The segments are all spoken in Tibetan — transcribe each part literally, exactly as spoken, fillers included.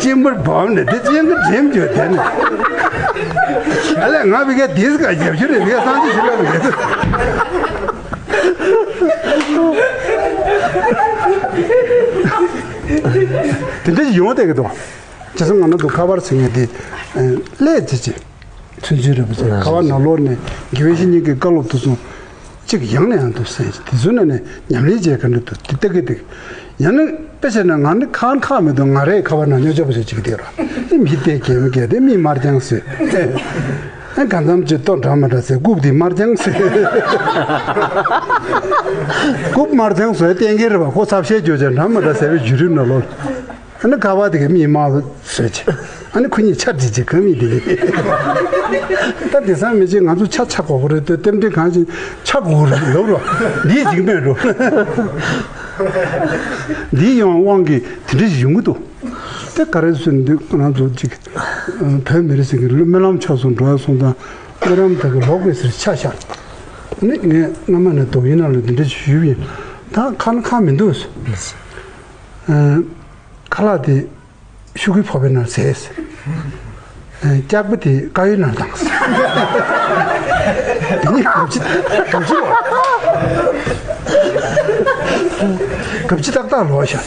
གཅིན་པར་སྦོམ་ནས་དེ་གཅིན་གྱི་འགྲིམ་བྱོས་དེ་ནས། ཨ་ལས་ང་བི་ག་དེས་ག་རྒྱབ་ཤུ་རེད་བི་ག་སང་ཅི་ཞུ་ལ་རེད། དེ་འདྲ་ཡོང་བསྡད་ཀྱི་འདུག་བྱས་ཙང་ང་ནང་དུ་ཁ་པར་ཟེར་མཁན་དེ་ཀླད་ཅིག་ཅིག་ཚུན་ཆད་རེད་པ་ཟེར། ཁ་པར་ནང་ལོགས་ནས་དགེ་བའི་བཤེས་གཉེན་གྱི་བཀའ་སློབ་དུ་སོང་གཅིག་ཡང་ནས་ཡང་དུ་གསན་ཞིང་དེ་ཚོའི་ནང་ནས་ཉམས་ལེན་བྱས་ག་འདྲ་འདུག་དེ་ལྟ་གི་འདུག་ཡང་ན་དཔེ་བྱས་ན་ང་ནི་ཁ་ཁ་མི་འདུག་ང་རའི་ཁ་པར་ནང་སྨྱོ་ཆ་པོ་ཆ་གཅིག་བསྡད་ར། ཨེ་མི་བལྟས་གལ་མི་གལ་དེ་མི་དམར་རྐྱང་ཟེར། ཨེ་གང་འཚམ་ཅིག་ལྟོ་འདྲ་མི་འདྲ་ཟེར་རྐུབ་དེ་དམར་རྐྱང་ཟེར། རྐུབ་དམར་རྐྱང་ཟེར་བསྟན་གྱི་རེད་པ། ཁོ་ཚབ་བཤད་རྒྱུ་ཅན་འདྲ་མི་འདྲ་ཟེར་བའི་བརྒྱུད་རིམ་ནང་ལོགས། ཨ་ནི་ཁ་པར་དེ་ག་མིག་དམར་པོ་བཟོས་བྱས། ཨ་ནི་ཁོ་གཉིས་ཆ་འདྲི་བྱེད་ག་མི་དེ་ག་ད་དེང་སང་མི་གཅིག་ང་ཚོ་ཆ་ཆ་དགོས་པ་རེད་དེ་རྟེན་འབྲེལ་གང་ཞིག་ཆ་དགོས་རེད་ལབ་རོགས། འདིའི་འཇིག་རྟེན་རོ། འདིའི་ཡང་དབང་གིས་དེ་འདྲ་ཞིག་ཡོང་གི་འདུག་དེ་ག་རེ་ཟེར་འདི་ང་ཚོ་གཅིག་བོད་མི་རིགས་ཟེར་གི་སྨོན་ལམ་ཕྱོགས་སུ་འགྲོ་ཡ་སོང་ཙང་སྨོན་ལམ་དག་གི་ལོག་པའི་ཟེར་ཆ་བཞག་ནི་ངས་སྔ་མ་ནས་རྡོ་ཡིན་ན་ལ་འདི་འདྲ་ཞིག་ཞུས་པ་ཡིན། ད་ཁ་ན་ཁ་མི་འདུག་ཁ་ལག་དེ་ཤུ་གུའི་ཕོར་པའི་ནང་བཟས། ལྕགས་པ་དེ་དཀར་ཡོལ་ནང་བཏང་། དེ་ནི་གབ་ཅི་གབ་ཅི་ལོ། གབ་ཅི་ཏག་ཏག་ལོ་ཤག་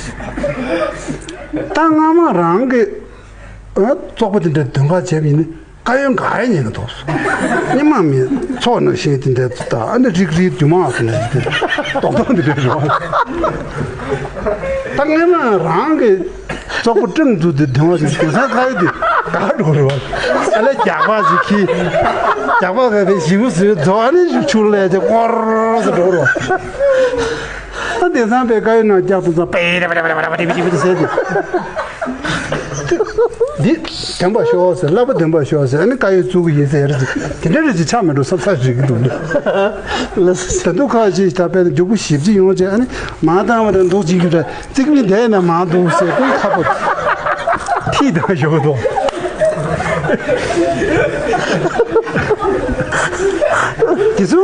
ད་སྔ་མ་རང་གི་བཙོག་པ་དེ་འདྲ་དོན་ཁ་བྱས་པ་ཡིན་ན། དཀར་ཡོལ་འགག་ཡ་ཉེན་ཁ་འདུག་སྙེ་མ་མི་ཚོགས་ནང་བཞིན་དེ་འདྲ་ད་ཨ་འདྲ་རིག་རིག་རྒྱུ་མ་ཟེར་ནས་དེ་རྡོག་རྡོག་འདི་འདྲ་རེད་བ། ད་སྔོན་མ་རང་གི་བཙོག་པ་སྤྲིན་འཛུལ་དེ་དེ་བ་ཞིག་དེང་སང་དཀར་ཡོལ་དེ་འགག་འགྲོ་རེད་བ། ཨ་ལས་རྒྱག་པ་ཞིག་གིས་རྒྱག་པ་ག་གི་ཞིབ་པོ་ཟོས་རྫོགས་ཨ་ནི་ཆུར་ལས་དེ་སྐོར་ཟེར་འགྲོ་རེད་བ། ད་དེང་སང་པའི་དཀར་ཡོལ་ནང་རྒྱག་དུས་ཙང་པེ་རེ་པེ་རེ་པེ་རེ་པེ་རེ་ཟེར་དེ། འདི་བདེན་པ་ཤོག་ཟེར། བསླབ་པ་བདེན་པ་ཤོག་ཟེར། ཨ་ནི་དཀར་ཡོལ་བཙུགས་ཀྱི་ཡིན་ཟེར་རེད། དེ་འདྲ་རེད་ཅེས་ཆགས་མི་འགྲོ་བསམ་ས་རིག་གི་འདུག་ད་དུང་ཁ་ཅིག་ད་དཔེར་ན་མགྱོགས་པོ་ཞིབ་ཅིག་ཡོང་བྱས་ཨ་ནི་མ་བཏང་བ་དང་འདུག་ཅིག་གི་རེད། རྩིག་མི་འདས་ན་མ་འདུག་ཟེར་ཀུན་ཁ་པོ་ཐིག་དང་ཞོག་འདུག་དེ་ཚོ་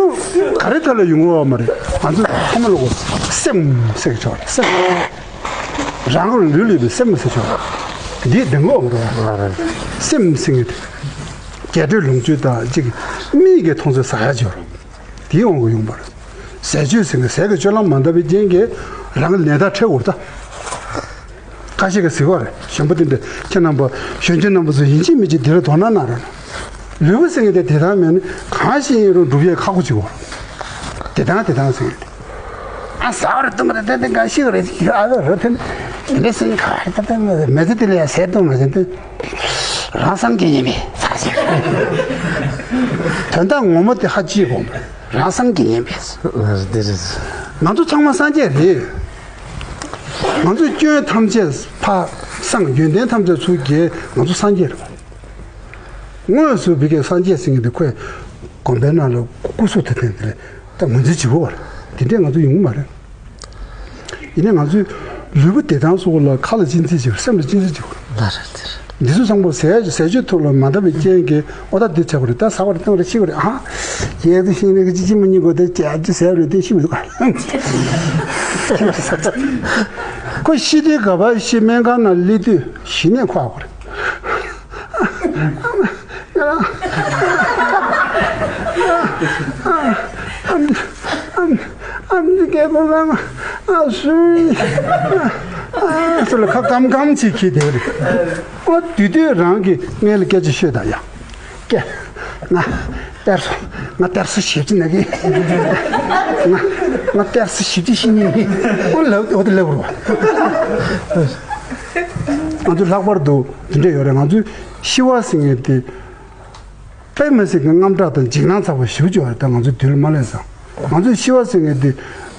ག་རེ་ཐད་ལ་ཡོང་གི་ཡོད་མ་རེད། ང་ཚོ་ཐོག་མ་ལ་གོ་སེམས་ཟེར་གི་ཆོག་རེད་སེམས། རང་གི་ལུས་ལུས་པའི་སེམས་ཟེར་ཆོག་འདིའི་གདེང་ལོག་འགྲོ་བ། སེམས་ཟེར་མཁན་དེ་རྒྱས་སྤྲོས་ལོངས་སྤྱོད་དང་གཅིག་མིག་གི་མཐོང་ཚུལ་ཟ་ཡ་ཅིག་ཡོད་རེད། དེའི་དབང་གིས་ཡོང་བ་རེད། ཟས་སྤྱོད་ཟེར་མཁན་ཟས་ཀྱི་སྤྱོད་ལམ་མ་འདང་བའི་རྐྱེན་གྱིས་རང་གི་ནད་རྟགས་འཕྲད་འོར་ད། ཁ་ཤས་ཀྱིས་ཟེར་བ་རེད། གཞོན་པ་དེ་འདྲ་ཁྱེད་རྣམ་པ་གཞོན་སྐྱེས་རྣམ་པ་ཚོ་ཡིན་གཅིག་མིན་གཅིག་འདི་ལ་དོ་སྣང་གནང་རོགས། ལུས་པོ་ཟེར་མཁན་དེ་དེ་ལྟར་མེད་ན་གང་ཞིག་ཡིན་རུང་སྒྲུབ་ཡས་ཁག་པོ་ཅིག་ཡོད་རེད། དེ་དང་དེ་དང་ཟེར་མཁན་དེ། ཨ་ཟ་བར་གཏོང་གི་རེད་དེ་གང་ཤེས་རེད་ཨ་ལ་རོ་དེ་འདི་འདྲ་ཟེར་ག་རེ་ད་ལྟ་མེ་ཚེ་དེ་ལ་ཡང་ཟས་གཏོང་མ་ཟེར་དེ་རང་སངས་རྒྱས་ཉན་པས་ཟ་ཟེར། དོན་དག་ངོ་མ་དེ་ཧ་ཅི་གོ་རང་སངས་རྒྱས་ཉན་པས། ལགས་སོ་དེ་རེད། ང་ཚོ་ཚང་མ་སངས་རྒྱས་རེད། ང་ཚོ་སྐྱོན་ཐམས་ཅད་ཕར་སངས་ཡོན་ཏན་ཐམས་ཅད་ཚུར་རྒྱས་ང་ཚོ་སངས་རྒྱས་རེད། དངོས་སུ་བི་ཀའི་སངས་རྒྱས་ཟེར་མཁན་དེ་ཁོས་དགོན་པའི་ནང་ལ་སྐུ་གཟུགས་དེ་བསྟན་དེ་ལས་ད་ངོས་འཛིན་བྱེད་དགོས་པ་རེད། དེ་འདྲས་ང་ཚོ་ཡོང་གི་མ་རེད། ཡིན་ནའི་ང་ཚོའི་ལུས་པོ་བདེ་ཐང་སོགས་ལ་ཁ་ལ་གཅེས་འཛིན་བྱེད་དགོས་སེམས་ལ་གཅེས་འཛིན་བྱེད་དགོས། ལགས་རེད་དེ་རེད། འདི་ཚོ་ཚང་མ་ཟས་ཟས་སྤྱོད་ཐོག་ལ་མ་འདང་བའི་རྐྱེན་གྱིས་ཨོ་ད་འདི་བྱ་དགོས་རེད་ད་ཟ་བ་རེད་བཏང་བ་རེད་ཤི་བ་རེད་ཨ། ཡས་དེ་ཤིང་རེད་ཅི་ཅི་མི་ཉིད་དགོས་དེ་ཅི་ཨ་ཅི་ཟས་རེད་དེ་ཤི་མི་འདུག་ཨ། ཁོ་ཤི་དུས་ག་པར་ཤི་སྨན་ཁང་ནང་སླེབས་དུས་གཞི་ནས་ཁོ་ཨ་ཁོ་རེད། ཨམ་ཨམ་ཨམ་ཨམ་ཨམ་ཨམ་ཨམ་ཨ་སུའི་ཨ་སུ་ལ་ཁ་སྐམ་སྐམ་ཅིག་གིས་དེ་རེད། ཨོ་དུས་དུས་རང་གི་སྔས་ལ་སྐད་ཆ་ཤོད་དང་ཡ། ཀྱེ། ང་གཏེར་སོ། ང་གཏེར་སོ་ཞིབ་ཅི་ན་གི། ང་ང་གཏེར་སོ་ཞིབ་ཅི་ཤི་ཉིན་གི། ཨོ་ལབ་ཨོ་དེ་ལབ་རུ། ང་ཚོ་ལྷག་པར་དུ་དེ་འདྲ་ཡོད་རེད་ང་ཚོའི་ཤི་བ་ཟེར་མཁན་དེ། དཔེ་མི་སྲིད་ཀྱི་དངངས་སྐྲག་དང་འཇིགས་སྣང་ཚ་བ་ཞེ་པོ་ཅིག་ཡོད་རེད་ད་ང་ཚོའི་དུས་ལ་མ་སླེབས་ཙང་། ང་ཚོའི་ཤི་བ་ཟེར་མཁན་དེ་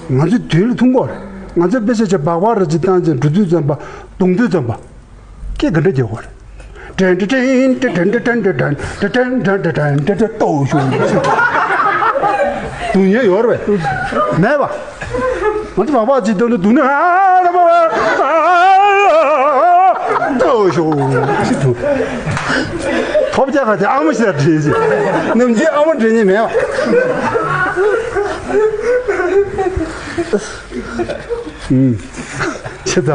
ང་ཚོའི་དུས་ལ་ཐུག་གི་རེད། ང་ཚོའི་དཔེ་ཆ་ཆ་སྦག་སྦག་ར་ཅིག་བཏང་རྗེས་འགྲོ་དུས་ཙམ་པ་གདོང་དུས་ཙམ་པ། སྐད་ག་འདྲ་རྒྱག་དགོས་རེད། དྲན་དྲན་དྲན་དྲན་ལྟོ་ཞུ། སྡུག་བསྔལ་ཡོད་རེད་པས། མེད་པ། ང་ཚོ་སྦག་སྦག་ཅིག་བཏང་དུས་སྡུག་ནི་ཨ་ར་པ་པ་ལྟོ་ཞུ་ཞིག་འདུག་ཐོབ་རྒྱག་ག་དེ་ཨ་མ་ཞིག་ལ་དྲིས་ཤིག་ནམ་རྒྱུན་ཨ་མ་དྲིས་ནི་མེད་པ། ཨུམ། ཆེ་ད།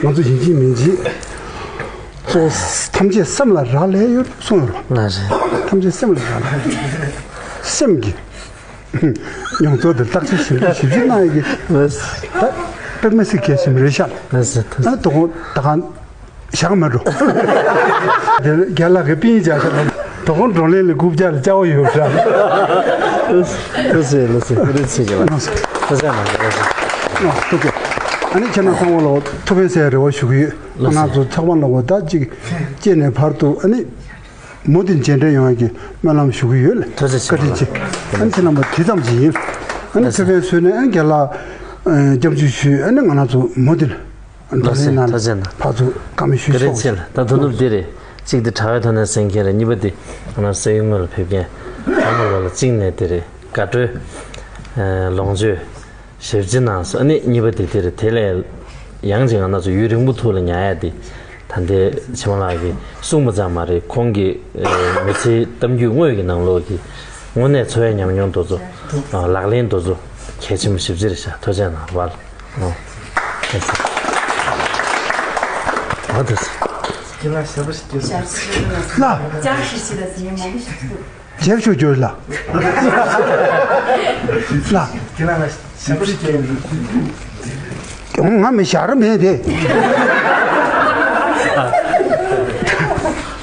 ང་ཚོ་ཡིན་གཅིག་མིན་གཅིག་གཙོ་བོ་ཐམས་ཅད་སེམས་ལ་རག་ལས་ཡོད་གསུངས་ཡོད་རེད། ལགས་རེད། ཐམས་ཅད་སེམས་ལ་རག་ལས་ཡོད། སེམས་ཀྱི་མྱོང་ཚོར་དེ་བརྟག་དཔྱད་ཞིབ་འཇུག་ཞིབ་འཇུག་གནང་ཡས་ཀྱི་ལགས་རེད། ད་དཔེ་མི་སྲིད་གལ་ཆེན་པོ་རེད་ཤག་ལགས་རེད། ཐུགས་ཨ་ནི་དོ་དགོང་ད་གང་བཞག་མེད་འགྲོ། དེ་རྒན་ལགས་ཀྱི་པིན་བྱ་ཤག་དོ་དགོང་བགྲོ་གླེང་ལ་རྐུབ་བཀྱག་ལ་སྐྱ་བོ་ཡོད་ཤག་ལགས་སེ་ལགས་སེ་ཨ་རི་ཚིག་གི་ལགས་སེ་ལགས་སེ་ལགས་སེ། ཨ་ཐུགས་རྗེ་ཆེ། ཨ་ནི་ཁྱེད་རྣམ་ཚང་མ་ལ་ཐུགས་ཕན་གསོས་རེ་བ་ཞུ་གི་ཡོད། ང་རང་ཚོ་ཚོགས་པ་ལ་འོ་ད་ཅིག་སྐྱེས་ནས་བར་དུ་ཨ་ནི་མུ་མཐུད་མཇལ་འཕྲད་ཡོང་ཡག་གི་སྨོན་ལམ་ཞུ་གི་ཡོད་ལགས། ཐུགས་རྗེ་ཆེ། བཀའ་དྲིན་ཆེ། ཨ་ནི་ཁྱེད་རྣམ་པ་དེ་ཙམ་ཅིག་ཡིན། ཨ་ནི་ཐུགས་ཕན་གསོས་ནས་ཨ་ནི་རྒན་ལགས་སྐྱབས་འཇུག་ཞུས། ཨ་ནི་ང་རང་ཚོ་མུ་མཐུད་བགྲོ་གླེང་གནང་ནས་ཕར་ཚུར་བཀའ་མོལ་ཞུས་སོང་། བཀའ་དྲིན་ཆེ་ལགས། ད་དོ་ནུབ་འདི་རེད། གཅིག་དེ་དྲ་བའི་ཐོག་ནས་གསན་མཁན་རེད། གཉིས་པ་དེ་ང་རང་ས་ཡུལ་དངོས་ལ་ཕེབས་མཁན་ཚང་མ་ལོ་ལ་གཅིག་ནས་དེ་རེད། དགའ་སྤྲོའི་ལོངས་སྤྱོད་ཞེ་པོ་ཅིག་གནང་སོང་། ཨ་ནི་གཉིས་པ་དེ་དེ་རེད། དེ་ལས་ཡང་ཅིག་ང་རང་ཚོ་ཡུན་རིང་པོ་ཐུགས་ལ་ཉར་ཡ་དེ་ད་ལྟའི་ཕྱི་མ་ལགས་ཀྱིས་གསུངས་པ་ཙམ་མ་རེད། ཁོང་གི་མི་ཚེའི་གཏམ་རྒྱུད་དངོས་ཀྱི་ནང་ལོགས་ཀྱི་དངོས་གནས་འཚོ་བའི་ཉམས་མྱོང་དེ་ཚོ་ལག་ལེན་དེ་ཚོ་གལ་ཆེན་པོ་ཞེ་པོ་ཅིག་རེད་ཤག་ཐུགས་རྗེ་གནང་བ་ལ། ཨོ། ཨོ་དེ་ཟེར། ཁྱེད་ལ་ཞབས་ཕྱི་སྐྱོན། ལ། ཅང་ཤི་ཤི་ལ་ཟིན་མང་པོ་ཞིག་འདུག་རྗེས་ཤུགས་སྐྱོན་ལ། ལ། ཁྱེད་ལ་ཞབས་ཕྱི་སྐྱོན། ང་མི་ཞར་མེད་དེ།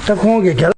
ད་ཁོང་གི་རྒྱ་ལ།